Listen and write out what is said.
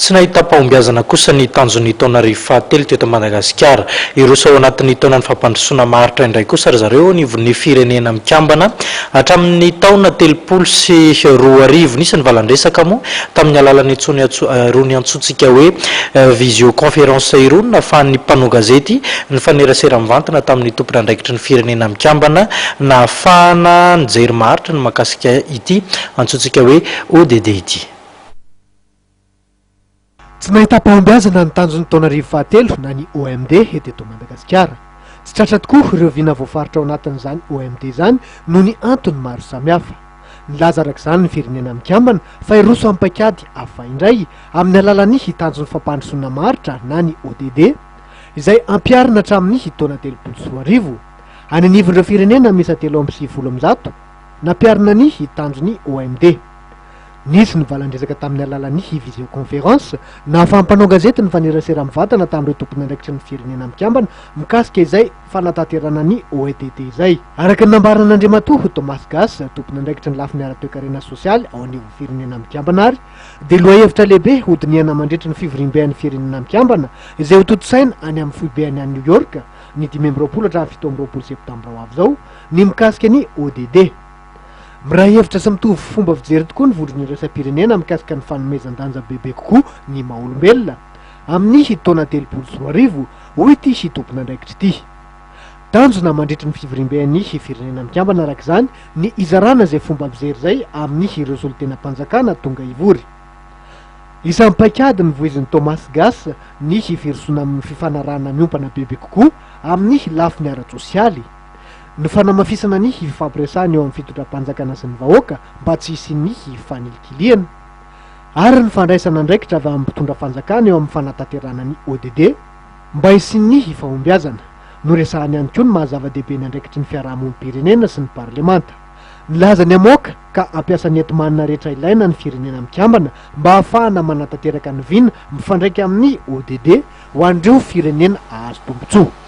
Tsy nahitam-pahombiazana kosa ny tanjon'ny taonarivo fahatelo teto Madagasikara. Hiroso ao anatin'ny taonan'ny fampandrosoana maharitra indray kosa ry zareo eo anivon'ny Firenena Mikambana hatramin'ny taona 2030. Nisy ny valan-dresaka moa tamin'ny alalan'ny irony antsointsika hoe visioconférence irony nahafahan'ny mpanao gazety nifanerasera mivantana tamin'ny tompon'andraikitry ny Firenena Mikambana nahafahana nijery maharitra ny mahakasika ity antsointsika hoe ODD ity. Tsy nahitam-pahombiazana ny tanjon'ny taonarivo fahatelo na ny OMD teto Madagasikara. Tsy tratra tokoa ireo vina voafaritra ao anatin'izany OMD izany noho ny antony maro samihafa. Nilaza araka izany ny Firenena Mikambana fa hiroso amin'ny paikady hafa indray amin'ny alalan'ny tanjon'ny fampandrosoana maharitra na ny ODD izay hampiharina hatramin'ny taona 2030 any anivon'ireo firenena miisa 193 nampiharina ny tanjon'ny OMD. Nisy ny valan-dresaka tamin'ny alalan'ny visioconférence, nahafahan'ny mpanao gazety nifanerasera mivantana tamin'ireo tompon'andraikitry ny Firenena Mikambana mikasika izay fanatanterahana ny OEDD izay. Araka ny nambaran'Andriamatoa Thomas Gass, tompon'andraikitry ny lafiny ara-toekarena sy sosialy ao anivon'ny Firenena Mikambana ary, dia lohahevitra lehibe hodinihana mandritry ny fivoriamben'ny Firenena Mikambana izay hotontosaina any amin'ny foibeny any New York ny 25 hatramin'ny 27 septambra ho avy izao ny mikasika ny ODD. Miray hevitra sy mitovy fomba fijery tokoa ny vondrona iraisam-pirenena mikasika ny fanomezan-danja bebe kokoa ny maha olombelona amin'ny taona 2030, hoy ity tompon'andraikitra ity. Tanjona mandritry ny fivoriamben'ny Firenena Mikambana araka izany ny hizarana izay fomba fijery izay amin'ireo solontenam-panjakana tonga hivory. Isan'ny paikady novoizin'i Thomas Gass ny firosoana amin'ny fifanarahana miompana bebe kokoa amin'ny lafiny ara-tsosialy. Ny fanamafisana ny fifampiresahana eo amin'ny fitondram-panjakana sy ny vahoaka mba tsy hisian'ny fanilikilihana. Ary ny fandraisana andraikitra avy amin'ny mpitondra fanjakana eo amin'ny fanatanterahana ny ODD mba hisian'ny fahombiazana. Noresahany ihany koa ny maha zava-dehibe ny andraikitry ny fiarahamonim-pirenena sy ny parlemanta. Nilaza ny hamoaka ka hampiasa ny enti-manana rehetra ilaina ny Firenena Mikambana mba hahafahana manatanteraka ny vina mifandraika amin'ny ODD ho an'ireo firenena hahazo tombontsoa.